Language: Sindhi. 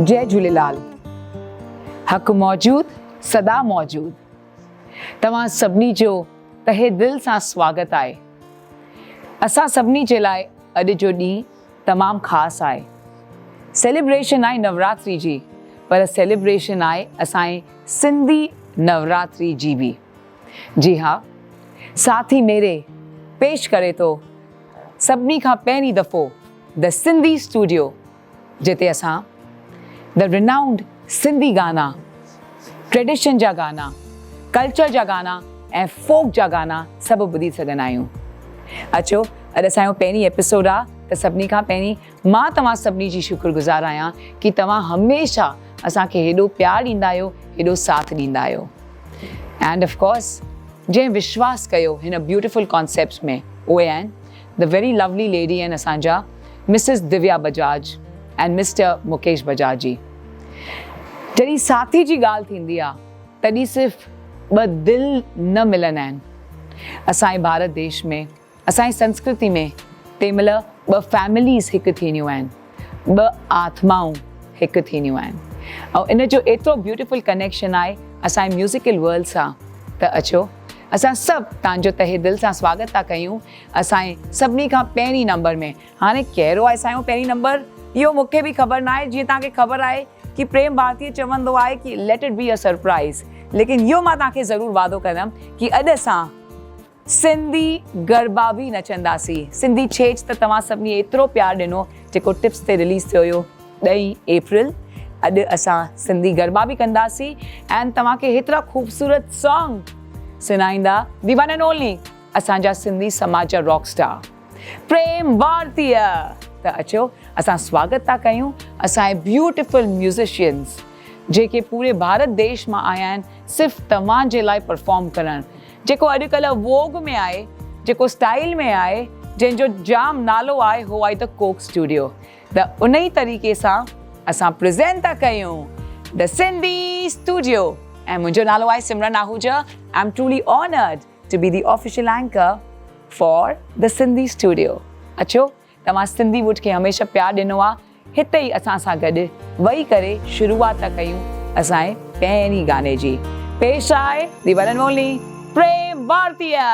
جئي جهوليلال. حق موجود سدا موجود. توهان سڀني جو تهه دل سان سواگت آهي. اسان سڀني جي لاء اڄ جو ڏينهن تمام خاص آهي. سيليبريشن آهي نوراتري جي پر سيليبريشن آهي اسان جي سنڌي نوراتري جي به. جي ها ساٿي ميري پيش ڪري ٿو سڀني کان پهرين دفعو The Sindhi Studio جتي اسان The Renowned Sindhi گانا، ٽريڊيشن جا گانا، ڪلچر جا گانا ۽ فوڪ جا گانا سڀ ٻڌي سگهندا آهيون. اچو اڄ اسان جو پهرين ايپيسوڊ آ ته سڀني کان پهرين مان توهان سڀني جي شڪر گذار آهيان ڪي توهان هميشه اسان کي هيڏو پيار ڏيندا آهيو هيڏو ساٿ ڏيندا آهيو اينڊ آف ڪورس جنهن وشواس ڪيو هن بيوٽيفل ڪانسيپٽ ۾ اهي آهن The very lovely lady آهن اسان جا Mrs Divya Bajaj and Mr Mukesh Bajaj ji. جڏهن ساٿي جي ڳالهه ٿيندي آ تڏهن صرف ٻه دل نه ملندا آهن. اسان جي ڀارت ديش ۾ اسان جي سنسڪرتي ۾ تنهن مهل ٻه فيمليز هڪ ٿينديون آهن، ٻه آتمائون هڪ ٿينديون آهن ۽ ان جو ايترو بيوٽيفل ڪنيڪشن آهي اسان جي ميوزيڪل ورلڊ سان ته اچو اسان سڀ توهان جو تهه دل سان سواگت ٿا ڪيون اسان جي سڀني کان پهرين نمبر ۾ هاڻي ڪهڙو آهي اسان جو پهرين نمبر اهو مون کي به خبر ناهي جيئن توهان کي خبر آهي ڪي پريم ڀارتي چوندو آهي ڪي let it be a surprise ليڪن اهو مان توهان کي ضرور وعدو ڪندم ڪي اڄ اسان سنڌي گربا به نچنداسين سنڌي ڇيڄ ته توهان سڀني ايترو پيار ڏنو جيڪو ٽپس تي رليز ٿيو هيو ڏهين اپريل اڄ اسان سنڌي گربا به ڪنداسين ۽ توهان کي هيترا خوبصورت سانگ سنائيندا the one and only اسان جا سنڌي سماج جا راڪ اسٽار پريم ڀارتيه ته اچو اسان سواگت ٿا ڪيون اسان جي بيوٽيفل ميوزيشنز جيڪي پوري ڀارت ديش مان آيا آهن صرف توهان جي لاء پرفارم ڪرڻ جيڪو اڄ ڪلهه ووگ ۾ آهي جيڪو اسٽائل ۾ آهي جنهن جو جام نالو آهي هو آهي ته ڪوڪ اسٽوڊيو ته ان ئي طريقي سان اسان پريزنٽ ٿا ڪيون The Sindhi Studio ۽ منهنجو نالو آهي Simran Ahuja I am truly honoured to be the official anchor for The Sindhi Studio اچو توهان سنڌي ووڊ کي هميشه پيار ڏنو آ هتي ئي اسان سان گڏ ويهي ڪري شروعات ٿا ڪيون اسان جي پهرين گاني جي پيش آهي the one and only Prem Bhartiya.